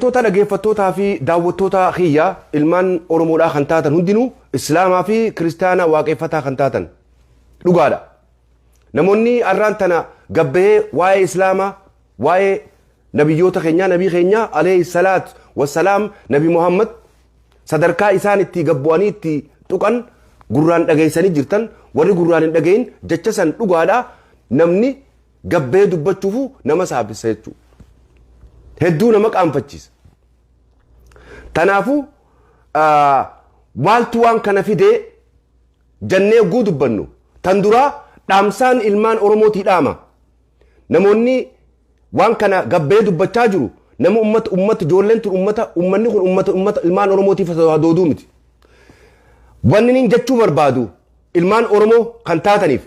Kabajamtoota dhaggeeffattootaa fi daawwattoota kiyya, ilmaan Oromoodhaa kan taatan hundinuu, Islaamaa fi Kiristaana waaqeffataa kan taatan, dhugaadha. Namoonni arraan tana gabbahee waa'ee Islaamaa, waa'ee nabiyyoota keenyaa, nabii keenya alayhi salaat wassalaam, Nabi Muhammad, sadarkaa isaan itti gabbu'anii itti tuqan gurraan dhageessanii jirtan. Warri gurraan hin dhagahin jecha san dhugaadha, namni gabbee dubbachuufu nama saafisa jechuudha. Hedduu nama qaanfachiisa. Tanaafuu maaltu waan kana fidee jannee oguu dubbannu, tan duraa dhaamsaan ilmaan Oromootii dhaama. Namoonni waan kana gabbee dubbachaa jiru nama ummata ijoolleen tun ummata, ummanni kun ummata ilmaan Oromootiif hadooduu miti. Wanni inni jechuu barbaadu, ilmaan Oromoo kan taataniif,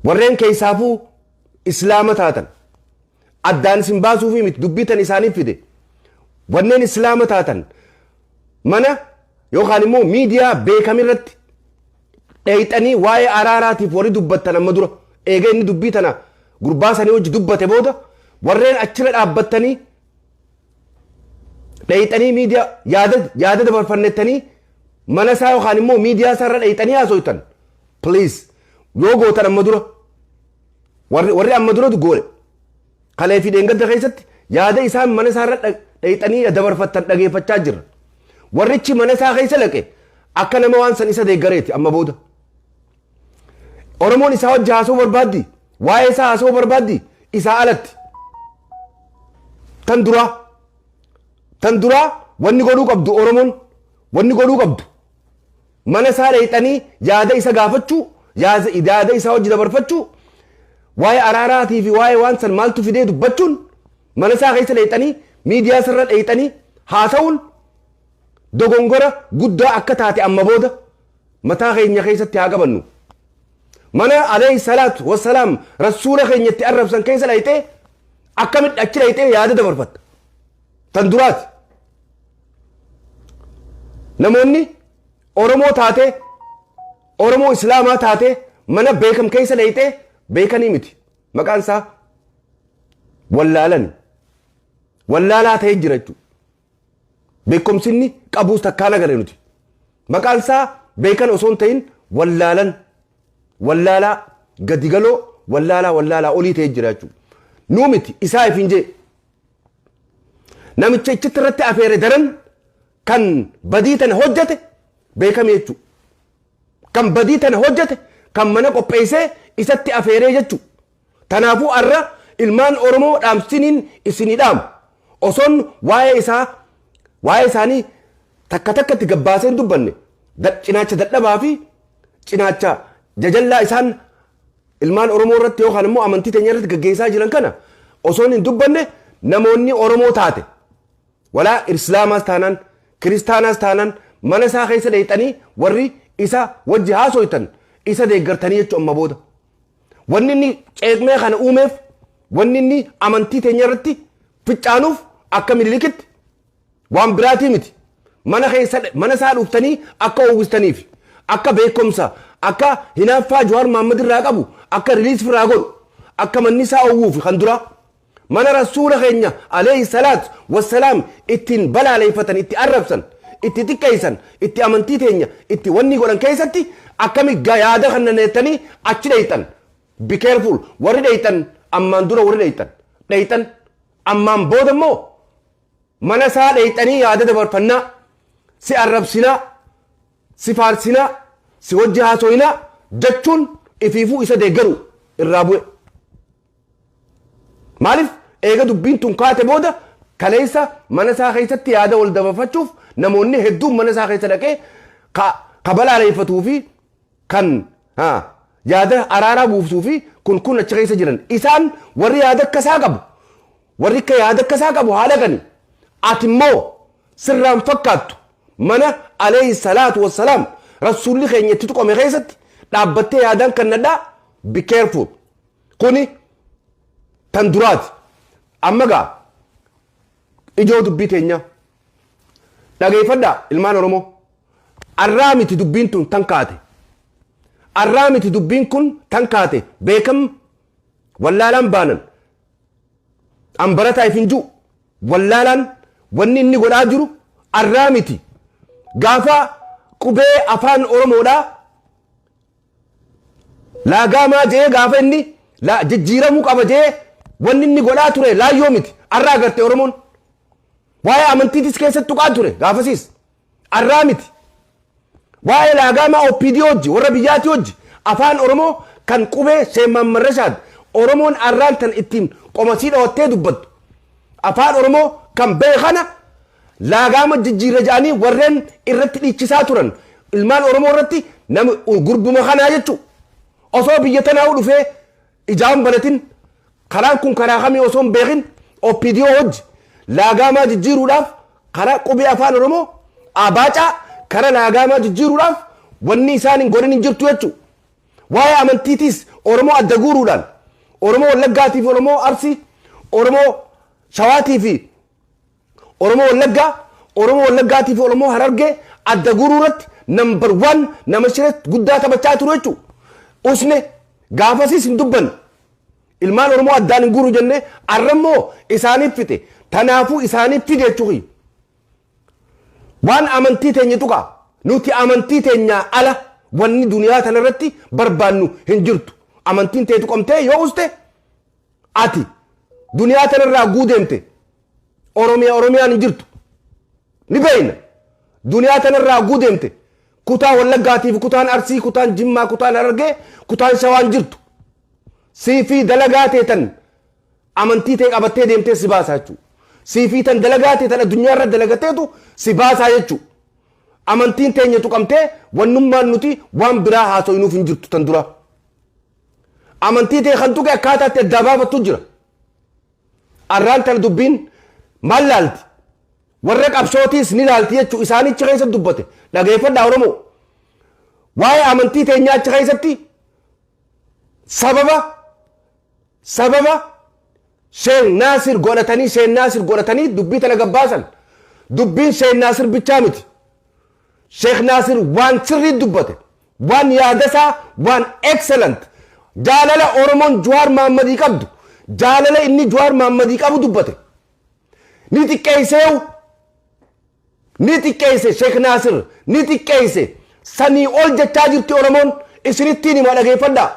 warreen keessaafuu Islaama taatan, addaan isin baasuufi miti dubbii tan isaaniif fide. Wanneen Islaama taatan mana yookaan immoo miidiyaa beekamirratti dheeyxanii waa'ee araaraatiif warri dubbattan, amma dura eega inni dubbii tana gurbaa sanii hojii dubbate booda, warreen achirra dhaabbattanii dheeyxanii miidiyaa yaada dabarfannettanii mana isaa yookaan immoo miidiyaa isaarra dheeyxanii haasoytan, please, yoo gootan, amma dura warri amma dura goone kalee fi dheengadda keessatti yaada isaan mana isaarra dheeyxanii dabarfattan dhageeffachaa jirra. Warrichi mana isaa keessa laqe akka nama waan san isa deeggareeti amma booda. Oromoon isaa wajji haasa'uu barbaaddi. Waa'ee isaa haasa'uu barbaaddi. Isaa alatti. Tan duraa. Tan duraa wanni godhuu qabdu, Oromoon wanni godhuu qabdu, mana isaa dheeyxanii yaada isa gaafachuu, yaada isaa wajji dabarfachuu, waa'ee araaraatii fi waa'ee waan san maaltu fidee dubbachuun, mana isaa keessa dheeyxanii miidiyaa isarra dheeyxanii haasa'uun dogongora guddaa akka taate amma booda mataa keenya keessatti haa qabannu. Mana alayhi salaatu wassalaam rasuula keenyatti arrabsan keessa dhayxee akkamitti achi dhayxee yaada dabarfatta? Tan duraati. Namoonni Oromoo taatee, Oromoo Islaamaa taatee, mana beekam keessa dhayxee, beekanii miti. Maqaan isaa wallaalani. Wallaalaa ta'ee jira jechuudha. Beekumsinni qabuus takkaan agarre nuti. Maqaan isaa beekan osoo hin ta'in wallaalan, wallaalaa gadi galoo, wallaalaa wallaalaa olii ta'ee jira jechuudha. Nuu miti, isaa if hin jee. Namicha ichitti irratti afeere daran kan badii tana hojjete beekame jechuudha. Kan badii tana hojjete kan mana qopheessee isatti afeeree jechuudha. Kanaafuu har'a ilmaan Oromoo dhaamsiniin isinii dhaamu. Osoon waa'ee isaa, waa'ee isaanii takka takkatti gabbaasee hin dubbanne, cinaacha dadhabaa fi cinaacha jajallaa isaan ilmaan Oromoo irratti yookaan immoo amantii teenya irratti gaggeessaa jiran kana osoon hin dubbanne, namoonni Oromoo taate walaa Islaamaas taanaan Kiristaanaas taanaan mana isaa keessa dheeyxanii warri isa wajji haasoytan isa deeggartanii jechuu amma booda. Wanni inni ceeqmee kana uumeef, wanni inni amantii teenya irratti ficcaanuuf akka Minilikitti waan biraatii miti. Mana keessa mana isaa dhuftanii akka oowwistaniif, akka beekumsa, akka hinaaffaa Jawaar Mahaammad irraa qabu akka release irraa godhu, akka manni isaa oowwuuf kan dura mana rasuula keenya alayhi salaat wassalaam ittiin balaaleeffatan, itti arrabsan, itti xiqqeessan, itti amantii teenya itti wanni godhan keessatti akkami yaada kan naneettanii achi dheeyxan? Be careful. Warri dheeyxan ammaan dura, warri dheeyxan dheeyxan ammaan booda immoo mana isaa dheeyxanii yaada dabarfannaa, si arrabsinaa, si faarsinaa, si wajji haasoyinaa jechuun ifiifuu isa deeggaru irraa bu'e. Maaliif? Eega dubbiin tun kaate booda kaleessa mana isaa keessatti yaada wal dabarfachuuf namoonni hedduun mana isaa keessa dhaqee ka balaaleeffatuu fi kan yaada araaraa buuftuu fi kun achi keessa jiran. Isaan warri yaada akkasaa qabu, warri akka yaada akkasaa qabu haa dhaqani. Ati immoo sirraan fakkaattu mana alayhi salaatu wassalaam rasuulli keenya itti tuqame keessatti dhaabbattee yaadaan kan nadhaa. Be careful. Kuni tan duraati. Amma gaa ijoo dubbii teenya dhageeffadhaa, ilmaan Oromoo. Arraa miti dubbiin tun tan kaate. Arraa miti dubbiin kun tan kaate. Beekam wallaalaan baanan an barataa if hin ji'u. Wallaalaan wanni inni godhaa jiru arraa miti. Gaafa qubee afaan Oromoodhaa laagaamaa jee, gaafa inni jijjiiramuu qaba jee, wanni inni godhaa ture laayyoo miti. Arraa agarte Oromoon. Waa'ee amantiitis keessatti tuqaa ture gaafasiis. Arraa miti. Waa'ee laagaamaa OPD hojji, warra biyyaati hojji, afaan Oromoo kan qubee Sheemaan Marrashaad Oromoon arraan tan ittiin qomasii dhawattee dubbattu. Afaan Oromoo kan bahe kana laagaama jijjiirra jedhanii warreen irratti dhiichisaa turan ilmaan Oromoo irratti nama gurbuma kanaa jechuudha. Osoo biyya tanaa dhufee ijaan banatin, karaan kun karaa kamii osoo hin beekin, OPDO hojji laagaamaa jijjiiruudhaaf, karaa qubee afaan Oromoo abaacaa kara laagaamaa jijjiiruudhaaf wanni isaan hin godhin hin jirtu jechuudha. Waa'ee amantiitiis Oromoo adda guuruudhaan Oromoo Wallaggaatii fi Oromoo Arsii, Oromoo Shawaatii fi Oromoo Wallaggaa, Oromoo Wallaggaatii fi Oromoo Harargee adda guuruu irratti number one nama shiree guddaa taphachaa turu jechuudha. Usne gaafasiis hin dubbanne. Ilmaan Oromoo addaan hin guuru jennee arrammoo isaaniif fixe. Tanaafuu isaaniif fide jechuudha. Waan amantii teenya tuqa. Nuti amantii teenyaa ala wanni duniyaa tanarratti barbaannu hin jirtu. Amantiin tee tuqamtee yoo uste, ati duniyaa tanarraa guudeemte. Oromiyaa, Oromiyaan hin jirtu. Ni beeyna. Duniyaa tanarraa guudeemte. Kutaa Wallaggaatii fi kutaan Arsii, kutaan Jimmaa, kutaan Harargee, kutaan Shawaan jirtu. Siifii dalagaa teetan amantii ta'e qabattee deemtee si baasaa jechuudha. Siifii tan dalagaa teetan addunyaa irra dalagateetu si baasaa jechuudha. Amantiin teenya tuqamtee wannummaan nuti waan biraa haaso'inuuf hin jirtu tan dura. Amantii ta'e kan tuqe akkaataa itti addaa baafattu jira. Arraan tana dubbiin maal laalti? Warra qabsootiis ni laalti jechuudha. Isaanichi keessa dubbate. Dhageeffadhaa Oromoo. Waa'ee amantii teenyaa achi keessatti sababa Sheekh Naasir godhatanii, Sheekh Naasir godhatanii dubbii tana gabbaasan. Dubbiin Sheekh Naasir bichaa miti. Sheekh Naasir waan sirrii dubbate. Waan yaadasaa, waan excellent. Jaalala Oromoon Jawaar Mahammadii qabdu. Jaalala inni Jawaar Mahammadii qabu dubbate. Ni xiqqeesseewu. Ni xiqqeesse Sheekh Naasir. Ni xiqqeesse. Sanii ol jechaa jirti Oromoon, isinittiin himaa, dhageeffadhaa.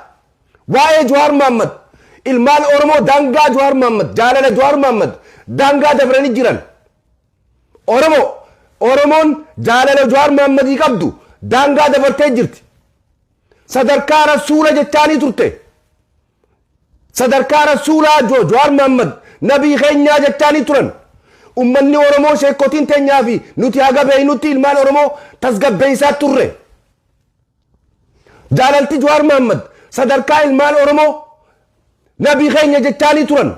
Waa'ee Jawaar Mahammad, ilmaan Oromoo daangaa Jawaar Mahammad, jaalala Jawaar Mahammad daangaa dabranii jiran. Oromoon jaalala Jawaar Mahammadii qabdu daangaa dabartee jirti. Sadarkaa rasuula jechaanii turte. Sadarkaa rasuulaa, Jawaar Mahammad nabii keenyaa jechaanii turan. Ummanni Oromoo, sheekotiin teenyaa fi nuti haga beeynutti ilmaan Oromoo tasgabbeessaa turre. Jaalalti Jawaar Mahammad sadarkaa ilmaan Oromoo nabii keenya jechaanii turan.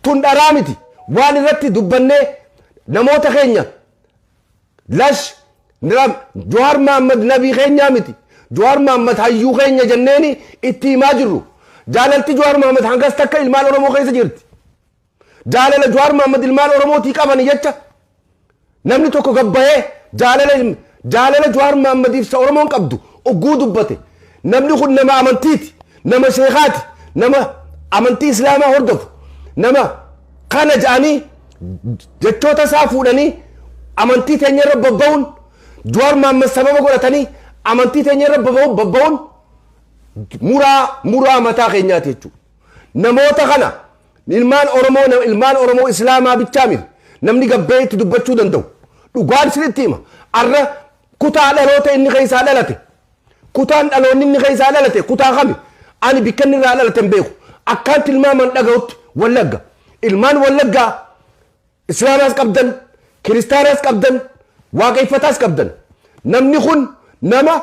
Tun dharaa miti. Waan irratti dubbannee namoota keenya lash Jawaar Mahammad nabii keenyaa miti. Jawaar Mahammad hayyuu keenya jenneeni itti himaa jirru. Jaalalti Jawaar Mahammad hangas takka ilmaan Oromoo keessa jirti. Jaalala Jawaar Mahammad ilmaan Oromootii qaban jecha namni tokko gabbayee jaalala Jawaar Mahammadiif sa Oromoon qabdu ogguu dubbate, namni kun nama amantiiti, nama sheekaati, nama amantii Islaamaa hordofu, nama kana ja'anii jechoota isaa fuudhanii amantii teenya irra babba'uun, Jawaar Mahammad sababa godhatanii amantii teenya irra babba'uun muraa mataa keenyaati jechuudha. Namoota kana ilmaan Oromoo, ilmaan Oromoo Islaamaa bichaa miti. Namni gabbee itti dubbachuu danda'u. Dhugaan isinitti hima. Arra kutaa dhaloota inni keessaa dhalate. Kutaan dhaloonni inni keessaa dhalate kutaa kami? Ani bikka inni irraa dhalate hin beeku. Akkaan tilmaaman dhaga'utti Wallagga. Ilmaan Wallaggaa Islaamaas qabdan, Kiristaanaas qabdan, Waaqeffataas qabdan. Namni kun, nama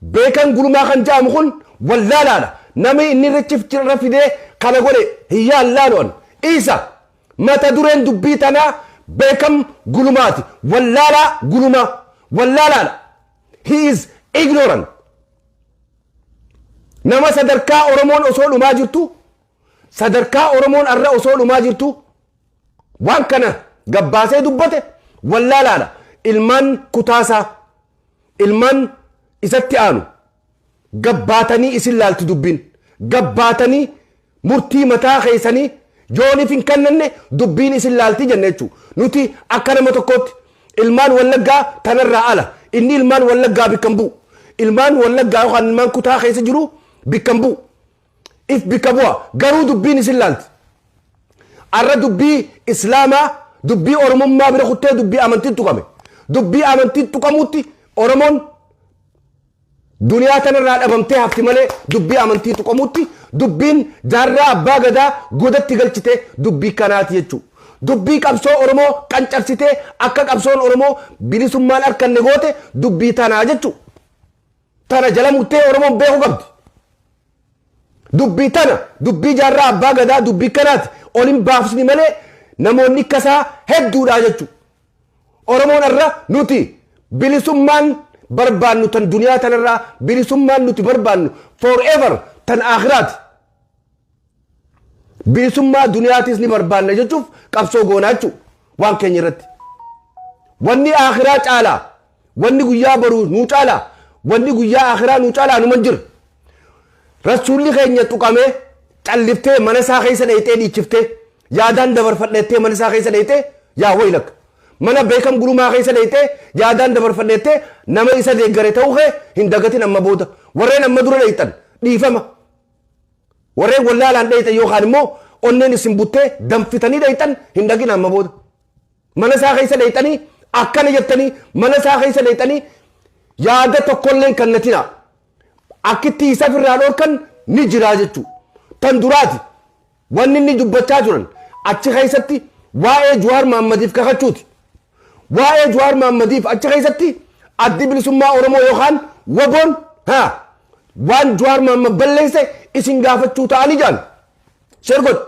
Beekan Gulumaa kan jedhamu kun, wallaalaadha. Namni inni irra fidee kana godhe hin yaallaanoon. Isa mata dureen dubbii tanaa Beekam Gulumaati. Wallaalaa Gulumaa. Wallaalaadha. He is ignorant. Nama sadarkaa Oromoon osoo dhumaa jirtu, sadarkaa Oromoon arra osoo dhumaa jirtu waan kana gabbaasee dubbate wallaalaadha. Ilmaan kutaasaa, ilmaan isatti aanu gabbaatanii isin laalti dubbiin. Gabbaatanii murtii mataa keessanii Yooniif hin kennanne dubbiin isin laaltii jenne jechuudha. Nuti akka nama tokkootti ilmaan Wallaggaa tanarraa ala, inni ilmaan Wallaggaa bikkan bu'u. Ilmaan Wallaggaa yookaan ilmaan kutaa keessa jiru bikkan bu'u. If bikka bu'a, garuu dubbiin isin laalti. Arra dubbii Islaamaa, dubbii Oromummaa bira kuttee dubbii amantiin tuqame. Dubbii amantiin tuqamuutti Oromoon duniyaa tanarraa dhabamtee hafti malee, dubbii amantii tuqamuutti dubbiin Jaarraa Abbaa Gadaa godatti galchite dubbii kanaati jechuudha. Dubbii qabsoo Oromoo qancarsitee akka qabsoon Oromoo bilisummaan harkanne goote dubbii tanaa jechuudha. Tana jala murtee Oromoon beekuu qabdi. Dubbii tana, dubbii Jaarraa Abbaa Gadaa dubbii kanaati. Ol hin baafsni malee namoonni akkasaa hedduudha jechuudha. Oromoon irra nuti bilisummaan barbaannu tan duniyaa tanarraa, bilisummaan nuti barbaannu forever tan akhiraati. Bilisummaa duniyaatis ni barbaanna jechuuf qabsoo goonaa jechuudha waan keenya irratti. Wanni akhiraa caalaa, wanni guyyaa boruu nuu caalaa, wanni guyyaa akhiraa nuu caalaa numan jira. Rasuulli keenya tuqamee calliftee mana isaa keessa dheeyxee dhiichiftee, yaadaan dabarfadheettee mana isaa keessa dheeyxee, yaa waylak, mana Beekam Gulumaa keessa dheeyxee yaadaan dabarfadheettee nama isa deeggare ta'uu kee hin dagatin. Amma booda warreen amma dura dheeyxan dhiifama. Warreen wallaalaan dheeyxan yookaan immoo onneen isin buttee danfitanii dheeyxan hin dhagin. Amma booda mana isaa keessa dheeyxanii akkana jettanii mana isaa keessa dheeyxanii yaada tokkolleen kannatina. Akkitti isa ofirraa dhorkan ni jira jechuudha. Tan duraati wanni inni dubbachaa turan achi keessatti waa'ee Jawaar Mahaammadiif kakachuuti. Waa'ee Jawaar Mahaammadiif achi keessatti Addi Bilisummaa Oromoo yookaan WBOn haa waan Jawaar Mahaammad balleesse isin gaafachuu ta'anii jaan. Share godhi.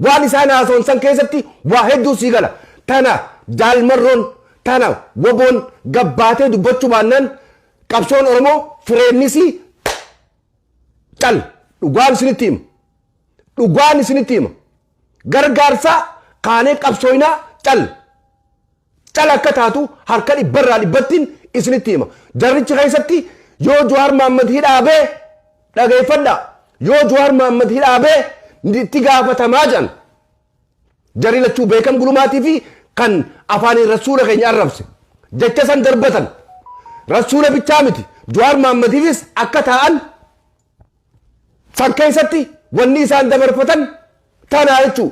Waan isaan haasa'an san keessatti waa hedduu sii gala. Tana Jaalmarroon, tana WBOn gabbaatee dubbachuu baannaan qabsoon Oromoo fireennisii cal. Dhugaan isinitti hima. Dhugaan isinitti hima. Gargaarsaa kaanee qabsooyinaa cal. Cal akka taatu harka dhibbarraa dhibbattiin isinitti hima. Jarrichi keessatti yoo Jawaar Mahaammad hidhaa bee, dhageeffadha. Yoo Jawaar Mahaammad hidhaa bee itti gaafatamaa jedhan. Jarri lachuu, Beekam Gulumaatii fi kan afaaniin rasuula keenya arrabse. Jecha san darbatan. Rasuula bichaa miti. Jawaar Mahaammadiifis akka taa'an san keessatti wanni isaan dabarfatan tanaa jechuu.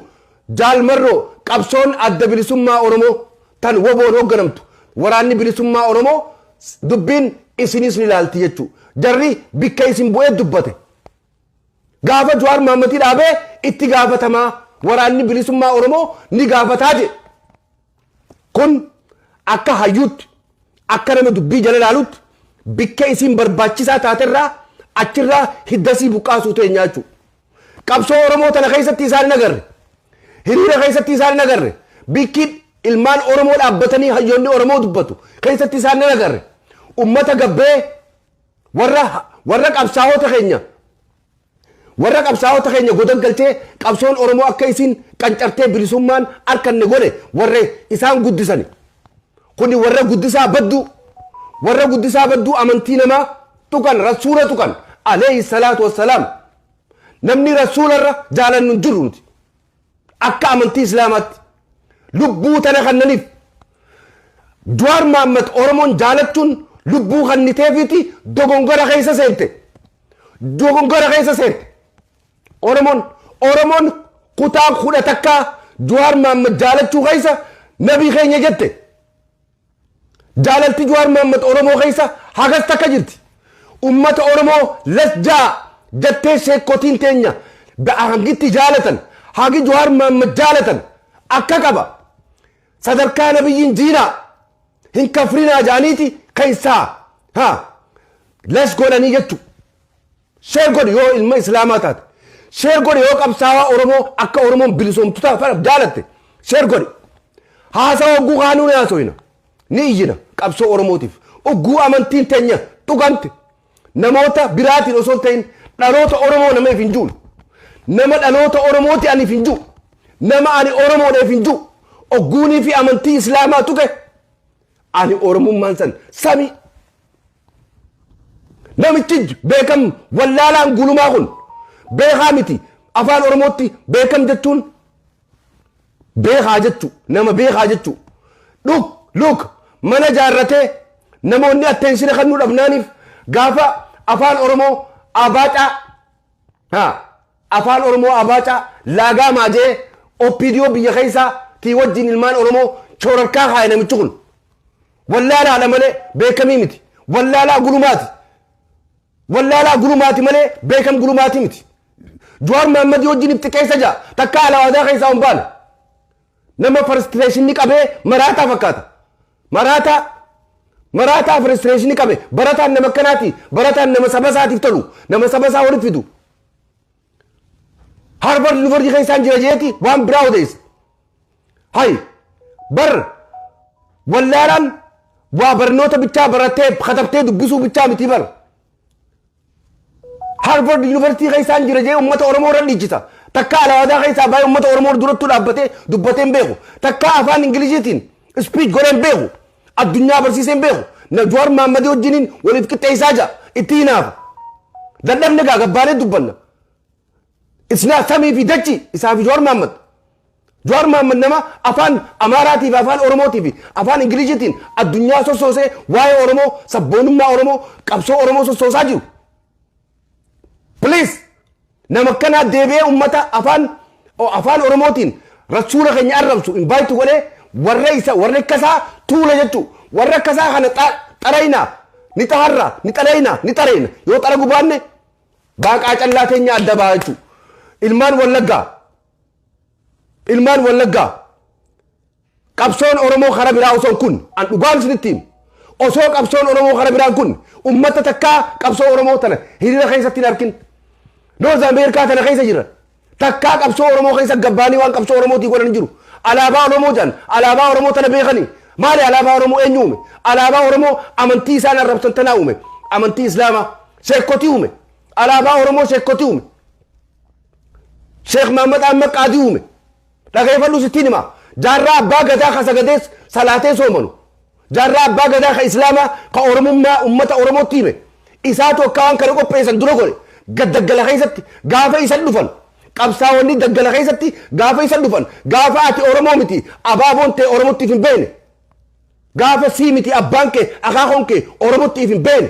Jaalmarroo, qabsoon Adda Bilisummaa Oromoo tan WBOn hoogganamtu, Waraanni Bilisummaa Oromoo, dubbiin isinis ni laalti jechuu. Jarri bikka isin bu'ee dubbate. Gaafa Jawaar Mahammadii dhaabee itti gaafatamaa, Waraanni Bilisummaa Oromoo ni gaafataa jedhe. Kun akka hayyuutti, akka nama dubbii jala ilaalutti, bikka isin barbaachisaa taaterraa achirraa hiddasii buqqaasuu teenyaa jechuudha. Qabsoo Oromoo tana keessatti isaan hin agarre. Hiriira keessatti isaan hin agarre. Bikki ilmaan Oromoo dhaabbatanii hayyoonni Oromoo dubbatu keessatti isaan hin agarre. Ummata gabbee warra qabsaa'ota keenya godan galchee qabsoon Oromoo akka isin qancartee bilisummaan harkanne godhe warra isaan guddisani. Kuni warra guddisaa badduu, warra guddisaa badduu amantii namaa tuqan, rasuula tuqan alayhi salaatu wassalaam. Namni rasuularra jaalannu hin jirru nuti. Akka amantii Islaamaatti lubbuu tana kannaniif Jawaar Mahaammad Oromoon jaalachuun lubbuu kanniteefiiti dogongora keessa seente. Dogongora keessa seente. Oromoon kutaa 11 Jawaar Mahaammad jaalachuu keessa nabii keenya jette. Jaalalti Jawaar Mahaammad Oromoo keessa hagas takka jirti. Ummata Oromoo las jaa jettee sheekotiin teenya hangitti jaalatan, hagi Jawaar Mahaammad jaalatan akka qaba. Sadarkaa nabiyyiin jiinaa hin kafrinaa jaaniiti keessaa haa las godhanii jechu. Share godhi yoo ilma Islaamaa taate. Share godhi yoo qabsaawaa Oromoo akka Oromoon bilisoomtu taate jaalatte. Share godhi. Haasawa ogguu kaanuu ni haasoyina. Ni iyyina qabsoo Oromootiif. Ogguu amantiin teenya tuqamte namoota biraatiin osoo hin ta'in dhaloota Oromoo nama if hin juulu. Nama dhaloota Oromooti ani if hin jiru. Nama ani Oromoodha if hin jiru. Ogguunii fi amantii Islaamaa tuqe ani Oromummaan san samii. Namichi Beekam wallaalaan Gulumaa kun beekaa miti. Afaan Oromootti beekam jechuun beekaa jechuu, nama beekaa jechuu. Dhuk luk mana jaarratee namoonni attention kan nu dhabnaaniif gaafa afaan Oromoo abaacaa, haa, afaan Oromoo abaacaa laagaa maajee OPDO biyya keessaa tii wajjin ilmaan Oromoo choorarkaa kaaye. Namichi kun wallaalaadha malee beekamii miti. Wallaalaa gulumaati, wallaalaa gulumaati malee beekam gulumaati miti. Jawaar Mahammadii wajjin itti keessa jira. Takka alawaadaa keessaa hin baane. Nama frustration qabee maraataa fakkaata. Maraataa, maraataa frustration qabe. Barataan nama akkanaati. Barataan nama saba isaatiif tolu, nama saba isaa walitti fidu. Harvard University keessaan jira jeeti waan biraa odeessa. Hay, bar wallaalaan waa barnoota bichaa barattee katabtee dubbisuu bichaa miti bar. Harvard University keessaan jira jee uummata Oromoo irra dhiichisa. Takka alawaadaa keessaa baay'ee uummata Oromoo durattuu dhaabbatee dubbatee hin beeku. Takka afaan Ingiliziitiin speech godhee hin beeku. Addunyaa barsiisee hin beeku. Na Jawaar Mahammadii wajjiniin waliif qixxeessaa jira. Itti hinaafa. Dadhabne gaa gabbaanee dubbanna. Isnaa samii fi dachi isaa fi Jawaar Mahammad. Jawaar Mahammad nama afaan Amaaraatii fi afaan Oromootii fi afaan Ingiliziitiin addunyaa sossoosee waa'ee Oromoo, sabboonummaa Oromoo, qabsoo Oromoo sossoosaa jiru. Please, nama akkanaa deebi'ee ummata afaan Oromootiin rasuula keenya arrabsu invite godhee warra isa, warra akkasaa tuula jechuu. Warra akkasaa kana xarayna ni xaharra, ni xarayna, ni xarayna. Yoo xara gubaanne baaqaa callaa teenya adda baa jechuu. Ilmaan Wallaggaa, ilmaan Wallaggaa, qabsoon Oromoo kara biraa osoo kun an dhugaan isinitti himu, osoo qabsoon Oromoo kara biraan kun ummata takkaa qabsoo Oromoo tana hiriira keessatti hin arkin. North America tana keessa jira. Takkaa qabsoo Oromoo keessa gabbaanii waan qabsoo Oromootii godhan jiru. Alaabaa Oromoo jedhan, alaabaa Oromoo tana beekanii maali? Alaabaa Oromoo eenyu uume? Alaabaa Oromoo amantii isaan arrabsan tanaa uume. Amantii Islaamaa sheekotii uume. Alaabaa Oromoo sheekotii uume. Sheekh Mahammad Ahmad Qaadii uume. Dhageeffadhu, sittiin hima. Jaarraa Abbaa Gadaa ka sagadees salaatee soomanu, Jaarraa Abbaa Gadaa ka Islaamaa ka Oromummaa ummata Oromootti hime, isaatu akka waan kana qopheessan dura godhe. Daggala keessatti gaafa isan dhufan, qabsaa'onni daggala keessatti gaafa isan dhufan, gaafa ati Oromoo miti, abaaboon ta'e Oromootti hin beekne, gaafa sii miti abbaan kee akaakoon kee Oromootti hin beekne,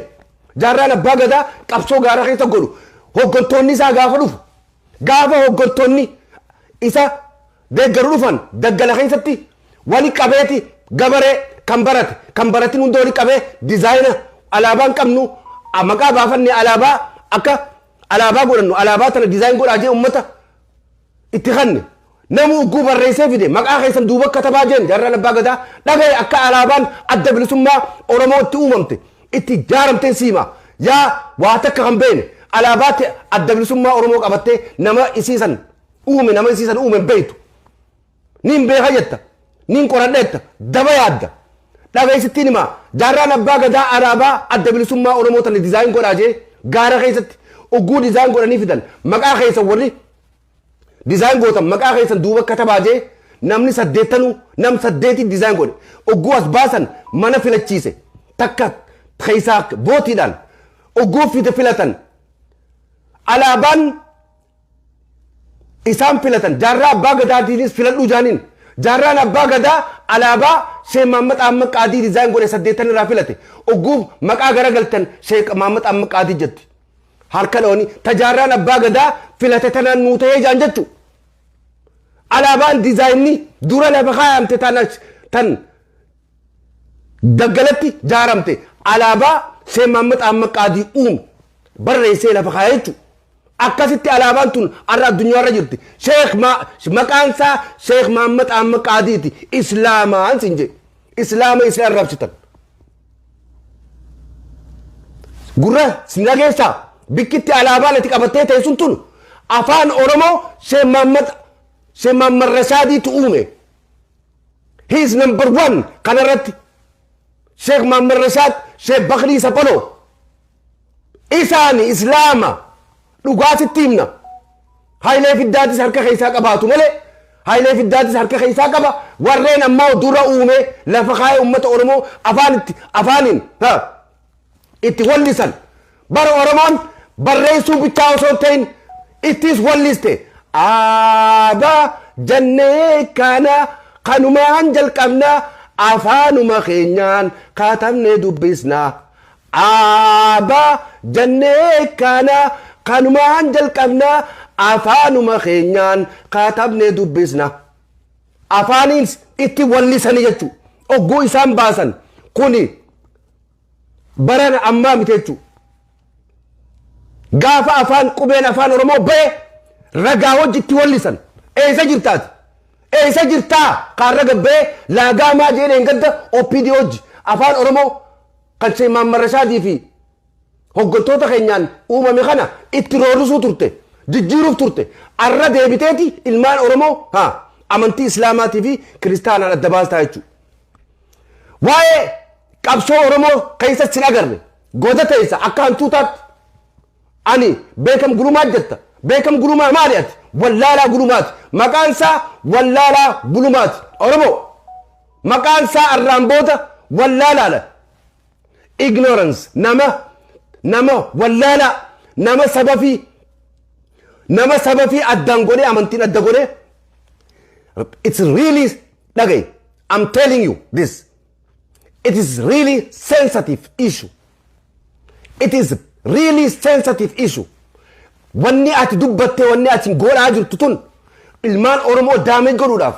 Jaarraan Abbaa Gadaa qabsoo gaara keessa godhu, hoggantoonni isaa gaafa dhufu, gaafa hoggantoonni isa deeggaru dhufan, daggala keessatti wali qabeeti gabaree kan barate kan baratin hunda wali qabee design alaabaan qabnu maqaa baafanne, alaabaa akka alaabaa godhannu, alaabaa tana design godhaa jee ummata itti kanne. Namu ugguu barreessee fide, maqaa keessan duuba katabaa jeen. Jaarraan Abbaa Gadaa dhagaye akka alaabaan Adda Bilisummaa Oromoo itti uumamte, itti jaaramteen siima. Yaa waa takka kan beene, alaabaa Adda Bilisummaa Oromoo qabattee nama isiisan uume, nama isiisan uume hin beektu. Niin beeka jetta, niin qoradha jetta, daba yaadda. Dhageessittiin himaa, Jaarraan Abbaa Gadaa alaabaa Adda Bilisummaa Oromoo tana design godhaa jee gaara keessatti ugguu design godhanii fidan, maqaa keessan warri design gootan maqaa keessan duuba katabaa jee, namni saddeettanuu nam saddeeti design godhe. Ugguu as baasan mana filachiise, takka keessaa bootiidhaan ugguu fite filatan. Alaabaan isaan filatan, Jaarraa Abbaa Gadaatiinis filadhuu jaaniin, Jaarraan Abbaa Gadaa alaabaa Sheekh Mahammad Ahmad Qaadii design godhe saddeettan irraa filate. Ugguu maqaa garagaltan Sheekh Mahammad Ahmad Qaadii jetti. Harka dhawanii tajaarraan Abbaa Gadaa filate tanaan nuu ta'ee jaan jechu. Alaabaan designni dura lafa kaayamte tan daggalatti jaaramte alaabaa Sheekh Mahammad Ahmad Qaadii uume barreessee lafa kaayee jechuudha. Akkasitti alaabaan tun har'a addunyaarra jirti. Sheekh maqaan isaa Sheekh Mahammad Ahmad Qaadiiti. Islaamaan sin jedhe. Islaama isin arrabsitan. Gurra sin dhageessaa? Bikkitti alaabaan ati qabattee ta'e sun tun afaan Oromoo Sheekh Mahammad Rashaadiitu uume. He is number one kanarratti. Sheekh Mahammad Rashaad, Sheekh Bakrii Saphaloo. Isaani Islaama dhugaa sitti himna. Hayilee Fiddaatis harka keessaa qabaatu malee, Hayilee Fiddaatis harka keessaa qaba. Warreen ammoo dura uume lafa kaayee uummata Oromoo afaan itti afaaniin itti wallisan. Bara Oromoon barreessuu bichaa osoo hin ta'in ittis walliste. Aabaa jennee kana kanumaan jalqabna, afaanuma keenyaan katabnee dubbisna. Aabaa jennee kana kanumaan jalqabna, afaanuma keenyaan katabnee dubbisna. Afaaniin itti wallisanii jechuu ogguu isaan baasan kuni barana ammaa miti jechuu. Gaafa afaan qubeen Afaan Oromoo ba'e ragaa hojii itti wallisan. Eessa jirtaati? Eessa jirtaa? Kaan raga ba'e laagaa maa jedheen gadda OPD hojii Afaan Oromoo kan Sheek Mahammad Rashaadii fi hoggantoota keenyaan uumame kana itti roorrisuu turte, jijjiiruuf turte. Arra deebiteeti ilmaan Oromoo haa amantii Islaamaatii fi Kiristaanaan adda baastaa jechuudha. Waa'ee qabsoo Oromoo keessatti sin agarre. Goda teessa akka hantuutaatti. Ani Beekam Gulumaa jetta. Beekam Gulumaa maali ati? Wallaalaa Gulumaati. Maqaan isaa Wallaalaa Gulumaati. Oromoo, maqaan isaa arraan booda wallaalaadha. Ignorance, nama wallaalaa, nama saba fi addaan godhee, amantiin adda godhee. It's really, dhagaye, I'm telling you this, it is really sensitive issue. It is really sensitive issue. Wanni ati dubbatte, wanni ati godhaa jirtu tun ilmaan Oromoo damage godhuudhaaf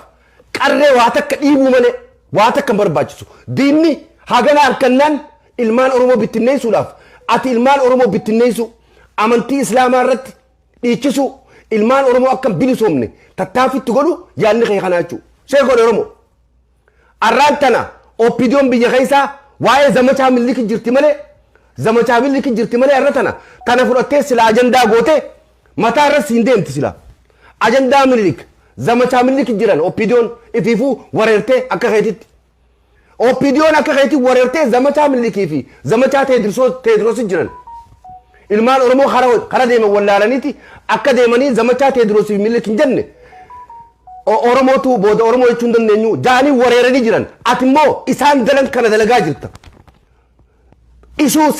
qarree waa takka dhiibuu malee waa takka hin barbaachisu. Diinni hagana harkannaan ilmaan Oromoo bittinneessuudhaaf, ati ilmaan Oromoo bittinneessu, amantii Islaamaa irratti dhiichisuu, ilmaan Oromoo akka hin bilisoomne tattaaffitti godhu yaadni kee kanaa jechuudha. Share godhe, Oromoo. Arraan tana OPDOn biyya keessaa waa'ee zamachaa Miliki jirti malee, zamachaa Miliki jirti malee, arra tana fudhattee sila ajandaa goote mataa irra siin deemti. Sila ajandaa Minilik, zamachaa Miliki jiran. OPDOn ifiifuu wareertee akka keetitti. OPDOn akka keetti wareertee zamachaa Milikii fi zamachaa Teediroos jiran. Ilmaan Oromoo kara deeman wallaalaniiti akka deemanii zamachaa Teediroos fi Minilik hin jenne. Oromootu booda Oromoo jechuu hin dandeenyu jaanii wareeranii jiran. Ati immoo isaan dalan kana dalagaa jirta. Issue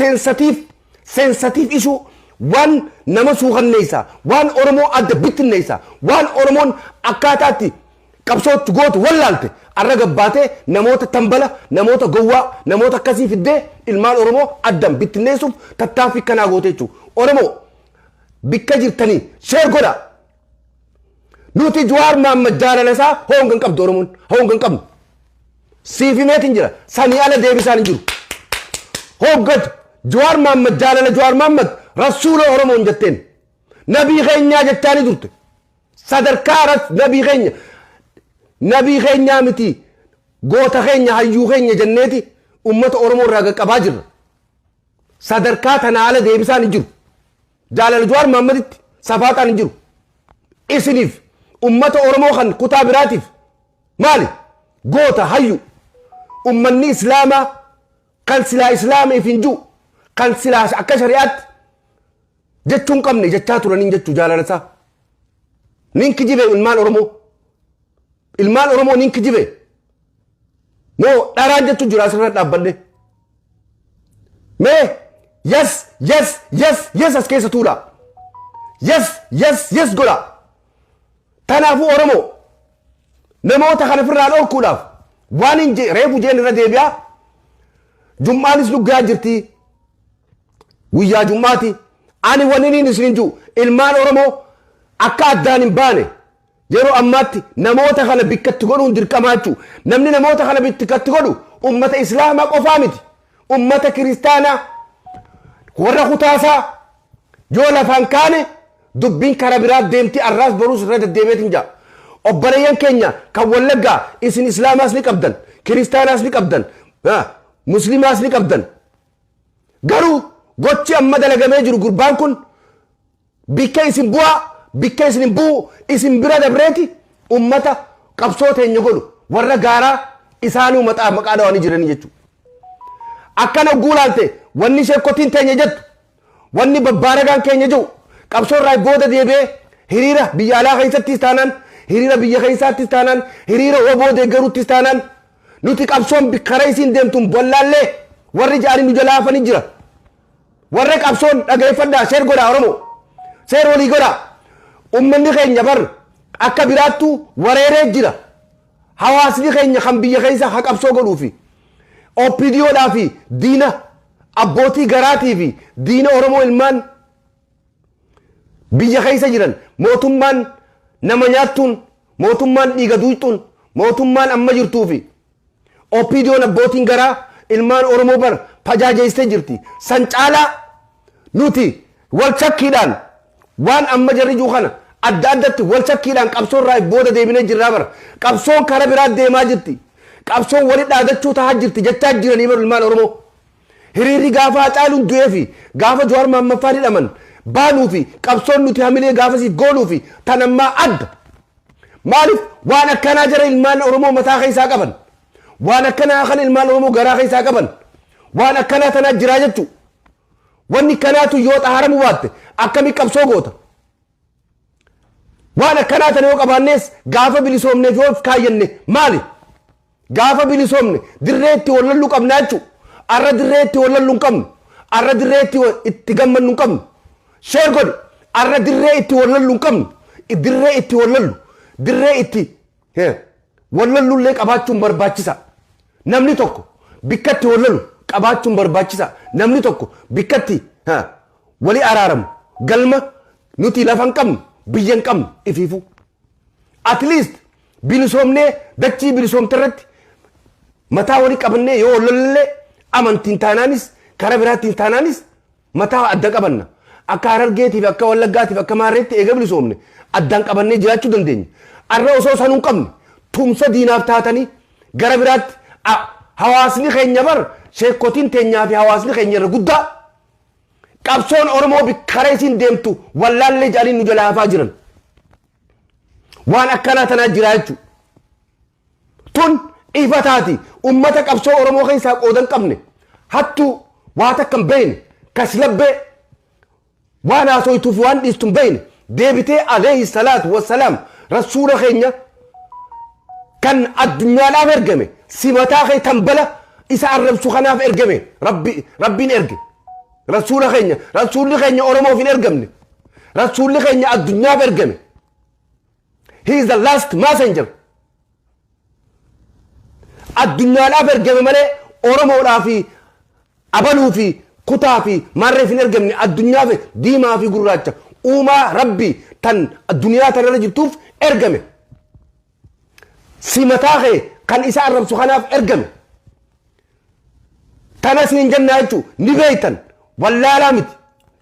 sensitive issue, waan nama suukanneessa, waan Oromoo adda bittinneessa, waan Oromoon akkaataatti qabsootti gootu wallaalte, arra gabbaatee namoota tambala, namoota gowwaa, namoota akkasii fiddee ilmaan Oromoo addan bittinneessuuf tattaaffii kanaa goote jechuudha. Oromoo, bikka jirtanii share godha. Nuti Jawaar Mahammad jaalala isaa honga hin qabdu. Oromoon honga hin qabnu. Siif himeetiin jira. Sanii ala deebisaan hin jiru. Hoggatu Jawaar Mahammad, jaalala Jawaar Mahammad rasuula Oromoon jetteen. Nabii keenyaa jechaanii turte. Sadarkaa nabii keenya, nabii keenyaa miti, goota keenya, hayyuu keenya jenneeti ummata Oromoo irraa qaqqabaa jirra. Sadarkaa tana ala deebisaan hin jiru. Jaalala Jawaar Mahammaditti safaaxaan hin jiru. Isiniif, ummata Oromoo kan kutaa biraatiif maali? Goota, hayyu. Ummanni Islaamaa kan silaa Islaamiif hin jiru, kan silaa akka shari'aatti jechuun qabne jechaa turaniin jechuu jaalala isaa. Nin kijibe, ilmaan Oromoo? Ilmaan Oromoo, nin kijibe moo dharaan jechuu jira asirra dhaabbadhe? Mee yes as keessa tuudha. Yes godha. Kanaafuu Oromoo, namoota kana ofirraa dhorkuudhaaf waan hin reefu jeen irra deebi'aa. Jum'aanis luggaa jirti. Guyyaa Jum'aati. Ani wanni inni isin jiru, ilmaan Oromoo akka addaan hin baane yeroo ammaatti namoota kana bikkatti godhuun dirqamaa jechuudha. Namni namoota kana bikkatti godhu ummata Islaamaa qofaa miti. Ummata Kiristaanaa warra kutaasaa yoo lafaan kaane dubbiin karaa biraa deemti. Arraas boruus irra deddeebi'eetiin jira. Obboleeyyan keenya kan Wallaggaa, isin Islaamaas ni qabdan, Kiristaanaas ni qabdan, Muslimaas ni qabdan. Garuu gochi amma dalagamee jiru, gurbaan kun bikka isin bu'aa, bikka isin hin bu'u, isin bira dabreeti ummata qabsoo teenya godhu warra gaaraa isaanii maqaa dhawanii jiranii jechuudha. Akkana guulaalte wanni sheekotiin teenya jettu, wanni babbaaragaan keenya jiru, qabsoo irraa booda deebi'ee hiriira biyya alaa keessattis taanaan, hiriira biyya keessaattis taanaan, hiriira WBO deeggaruuttis taanaan, nuti qabsoon karaa isiin deemtuun bollaallee warri ja'anii nu jalaa hafanii jira. Warra qabsoon dhageeffadhaa, share godhaa. Oromoo, share walii godhaa. Ummanni keenya bar akka biraattu wareeree jira. Hawaasni keenya kan biyya keessa ha qabsoo godhuufi OPDOdhaa fi diina abbootii garaatii fi diina Oromoo ilmaan biyya keessa jiran, mootummaan nama nyaattuun, mootummaan dhiiga duuxxuun, mootummaan amma jirtuu fi OPDOn abbootiin garaa ilmaan Oromoo bar fajaajeessitee jirti. San caalaa nuti wal shakkiidhaan waan amma jarri jiru kana adda addatti wal shakkiidhaan qabsoo irraa booda deebinee jirraa bara. Qabsoon karaa biraa deemaa jirti. Qabsoon wali dhaadachuu tahaa jirti jechaa jiranii bara ilmaan Oromoo. Hiriirri gaafa Hacaaluun du'ee fi gaafa Jawaar Mahammaffaan hidhaman baanuu fi qabsoon nuti hamilee gaafasiif goonuu fi tan ammaa adda. Maaliif waan akkanaa jara ilmaan Oromoo mataa keessaa qaban? Waan akkanaa kan ilmaan Oromoo garaa keessaa qaban. Waan akkanaa tanaa jiraa jechuudha. Wanni kanaatu yoo xaharamuu baatte akkami qabsoo goota? Waan akkanaa tana yoo qabaannees gaafa bilisoomneef yoo of kaayyanne maali? Gaafa bilisoomne dirree itti wallalluu qabnaa jechuudha. Arra dirree itti wallalluu hin qabnu. Arra dirree itti gammannu hin qabnu. Share godhi. Arra dirree itti wallalluu hin qabnu. Dirree itti wallallu. Dirree itti wallallullee qabaachuun barbaachisa. Namni tokko bikka itti wallalu qabaachuun barbaachisa. Namni tokko bikka itti wali araaramu galma nuti lafa hin qabnu, biyya hin qabnu ifiifuu. At least bilisoomnee dachii bilisoomte irratti mataa walii qabannee yoo wallallee, amantiin taanaanis karaa biraattiin taanaanis mataa adda qabanna. Akka Harargeetiif, akka Wallaggaatiif, akka Maarreetti eega bilisoomne addaan qabannee jiraachuu dandeenya. Arra osoo sanuu hin qabne tumsa diinaaf taatanii gara biraatti hawaasni keenya bar sheekotiin teenyaa fi hawaasni keenya irra guddaa qabsoon Oromoo karaa isiin deemtu wallaallee jedhanii nu jala hafaa jiran. Waan akkanaa tanaa jira jechuudha. Tun ifa taati. Ummata qabsoo Oromoo keessaa qooda hin qabne, hattuu waa takka hin beekne, kaslabbee waan haasoytuuf waan dhiistu hin beekne, deebitee alayhi salaatu wassalaam rasuula keenya kan addunyaadhaaf ergame simataa kee tambala isa arrabsu kanaaf ergame. Rabbiin erge rasuula keenya. Rasuulli keenya Oromoof hin ergamne. Rasuulli keenya addunyaaf ergame. He is the last messenger. Addunyaadhaaf ergame malee Oromoodhaa fi abaluu fi kutaa fi maarreef hin ergamne. Addunyaaf, diimaa fi gurraacha, uumaa Rabbi tan addunyaa tanarra jirtuuf ergame. Simataa kee kan isa arrabsu kanaaf ergame. Tana isin jennaa jechuu ni beeytan, wallaalaa miti.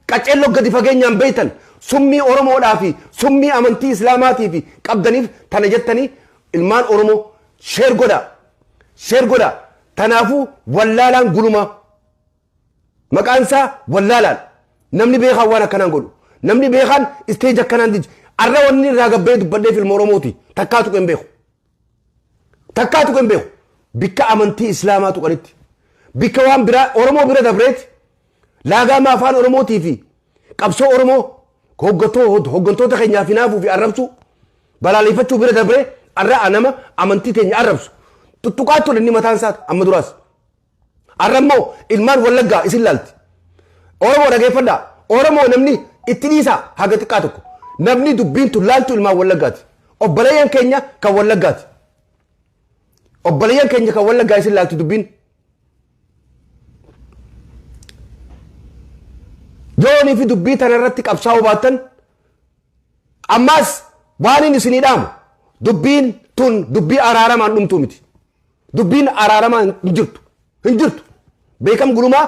Qaceelloo gadi fageenyaan beeytan. Summii Oromoodhaa fi summii amantii Islaamaatii fi qabdaniif tana jettanii. Ilmaan Oromoo, share godhaa, share godhaa. Tanaafuu wallaalaan gulumaa maqaan isaa wallaalaan. Namni beekaan waan akkanaan godhu, namni beekaan stage akkanaan diji. Arra wanni irraa gabbee dubbadheef ilma Oromooti. Takkaa tuqe hin beeku, takkaa tuqe hin beeku. Bikka amantii Islaamaa tuqanitti, bikka waan biraa Oromoo bira dabreeti laagaama afaan Oromootii fi qabsoo Oromoo hoggantoota keenyaaf hinaafuu fi arrabsuu balaaleffachuu bira dabree arra nama amantii teenya arrabsu tuttuqaa ture inni mataan isaa amma duraas. Arra immoo ilmaan Wallaggaa isin laalti. Oromoo, dhageeffadhaa. Oromoo, namni itti dhiisaa haga xiqqaa tokko. Namni dubbiin tun laaltu ilmaan Wallaggaati. Obboleeyyan keenya kan Wallaggaati. Obboleeyyan keenya kan Wallaggaa isin laaltu dubbiin. Yoonii fi dubbii tana irratti qabsaa'uu baattan, ammaas waan inni isinii dhaamu, dubbiin tun dubbii araaramaan dhumtuu miti. Dubbiin araaramaa hin jirtu. Hin jirtu. Beekam Gulumaa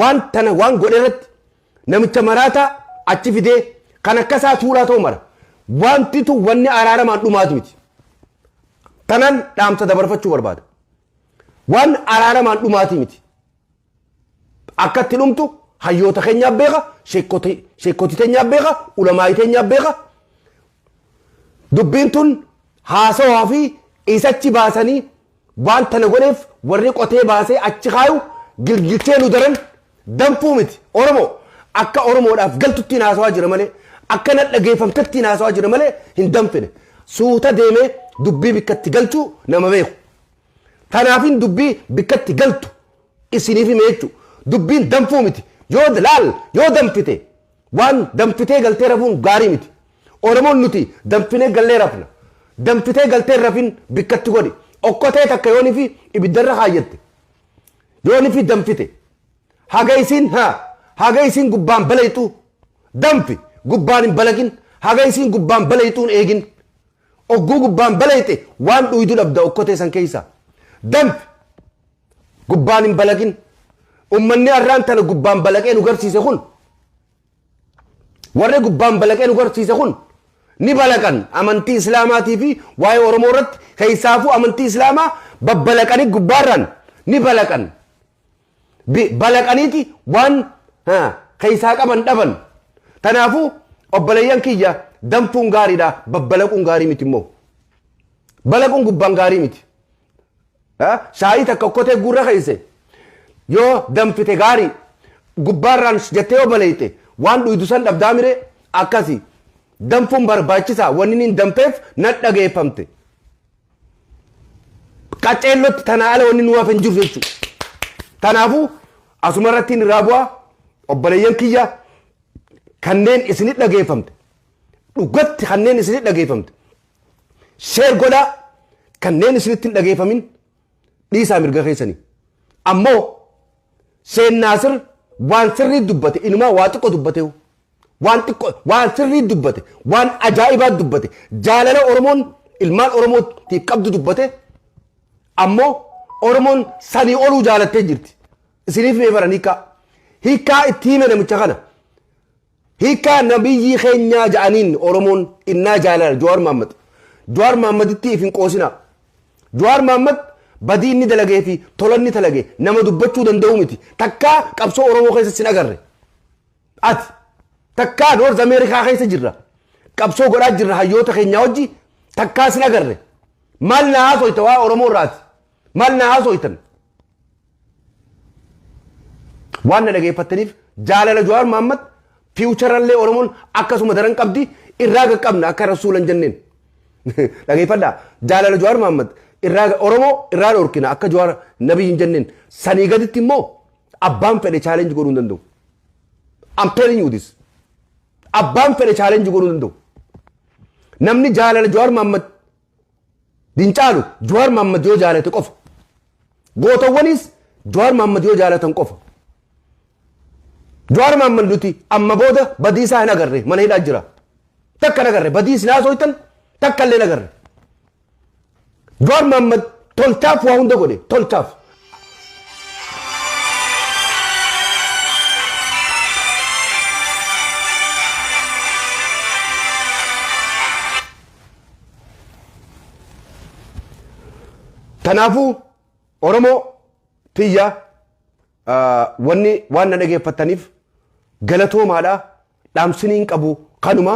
waan tana waan godhe irratti namicha maraataa achi fidee kan akkasaa tuulaa ta'u mara. Wanti tun wanni araaramaan dhumaatu miti. Tanan dhaamsa dabarfachuu barbaada. Waan araaramaan dhumaatii miti. Akka itti dhumtu hayyoota keenyaaf beeka, sheekkotii teenyaaf beeka, ulamaayii teenyaaf beeka. Dubbiin tun haasawaa fi isachi baasanii waan tana godheef warri qotee baasee achi kaayu gilgilchee nu daran danfuu miti. Oromoo, akka Oromoodhaaf galtuttiin haasawaa jira malee, akka na dhageeffamtettiin haasawaa jira malee hin danfine. Suuta deemee dubbii bikkatti galchuu nama beeku. Tanaafin dubbii bikkatti galtu isiniif hime jechuudha. Dubbiin danfuu miti. Yoo laal, yoo danfite waan danfitee galtee rafuun gaarii miti. Oromoon nuti danfinee gallee rafna. Danfitee galtee rafin, bikkatti godhi. Okkotee takka yoonii fi ibiddarra kaayyatte, yoonii fi danfite, haga isiin gubbaan balayxu danfi. Gubbaan hin balaqin, haga isiin gubbaan balayxuun eegin. Ogguu gubbaan balayxe waan dhuydu dhabda okkotee san keessa. Danfi, gubbaan hin balaqin. Ummanni arraan tana gubbaan balaqee nu garsiise kun, warri gubbaan balaqee nu garsiise kun ni balaqan. Amantii Islaamaatii fi waa'ee Oromoo irratti, keessaafuu amantii Islaamaa babbalaqanii gubbaarraan ni balaqan. Balaqaniiti waan keessaa qaban dhaban. Tanaafuu obboleeyyan kiyya, danfuun gaariidha, babbalaquun gaarii miti immoo. Balaquun gubbaan gaarii miti. Shaayii takka okkotee gurra keesse yoo danfite gaarii, gubbaarraan jettee yoo baleeyte waan dhuydu san dhabdaa mire. Akkasi danfuun barbaachisaa. Wanni inni danfeef nan dhageeffamte. Qaceellotti tanaa ala wanni nu hafe hin jiru jechuudha. Kanaafuu asuma irratti inni irraa bu'aa. Obboleeyyan kiyya, kanneen isinit dhageeffamte, dhugatti kanneen isinit dhageeffamte share godhaa, kanneen isinitti hin dhageeffamin dhiisaa, mirga keessanii. Ammoo Seen Naasir waan sirrii dubbate, inumaa waa xiqqoo dubbate, waan xiqqoo, waan sirrii dubbate, waan ajaa'ibaa dubbate, jaalala Oromoon ilmaan Oromootiif qabdu dubbate. Ammoo Oromoon sanii oluu jaalattee jirti. Isiniif mee baran hiikaa hiikaa itti hime namicha kana. Hiikaa nabiyyii keenyaa ja'aniin Oromoon innaa jaalala Jawaar Mahaammad. Jawaar Mahaammaditti if hin qoosinaa. Jawaar Mahaammad badii inni dalagee fi tola inni dalage nama dubbachuu danda'u miti. Takkaa qabsoo Oromoo keessa sin agarre. Ati takkaa North Ameerikaa keessa jirra. Qabsoo godhaa jirra hayyoota keenyaa wajji, takkaa sin agarre. Maal na haasoyta waa Oromoo irraati? Maal na haasoytan? Waan na dhageeffattaniif, jaalala Jawaar Mahaammad futurallee Oromoon akkasuma daran qabdi, irraa qaqqabna akka rasuulan jenneen. Dhageeffadhaa, jaalala Jawaar Mahaammad irraa Oromoo irraa dhorkina akka Jawaar nabii hin jenneen. Sanii gaditti immoo abbaan fedhe challenge godhuu hin danda'u. I'm telling you this. Abbaan fedhe challenge godhuu hin danda'u. Namni jaalala Jawaar Mahaammad dincaalu Jawaar Mahaammad yoo jaalate qofa. Gootawwanis Jawaar Mahaammad yoo jaalatan qofa. Jawaar Mahaammad nuti amma booda badii isaa hin agarre, mana hidhaa jira. Takka hin agarre, badii isin haasoytan takka illee hin agarre. Jawaar Mahaammad tolchaaf waa hunda godhe, tolchaaf. Kanaafuu Oromoo tiyya, wanni waan na dhageeffattaniif galatoomaadha. Dhaamsiniin qabu kanuma.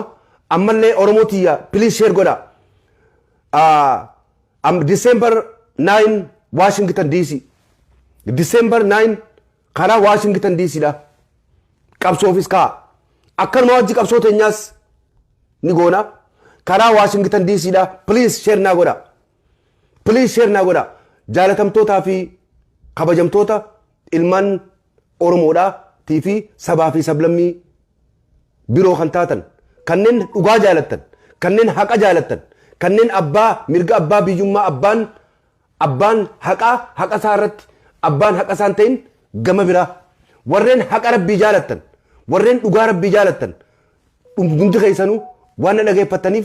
Ammallee Oromoo tiyya, please share godha. December 9 Washington DC. December 9 karaa Washington DC dha. Qabsoofis ka'a. Akkanuma wajji qabsoo teenyaas ni goona. Karaa Washington DC dha. Please share naa godha. Please share naa godha. Jaalatamtootaa fi kabajamtoota ilmaan Oromoodhaa fi sabaa fi sablammii biroo kan taatan, kanneen dhugaa jaalattan, kanneen haqa jaalattan, kanneen abbaa mirga abbaa biyyummaa, abbaan haqaa haqa isaa irratti, abbaan haqa isaan ta'in gama biraa, warreen haqa Rabbii jaalattan, warreen dhugaa Rabbii jaalattan hundi keessanuu waan na dhageeffattaniif.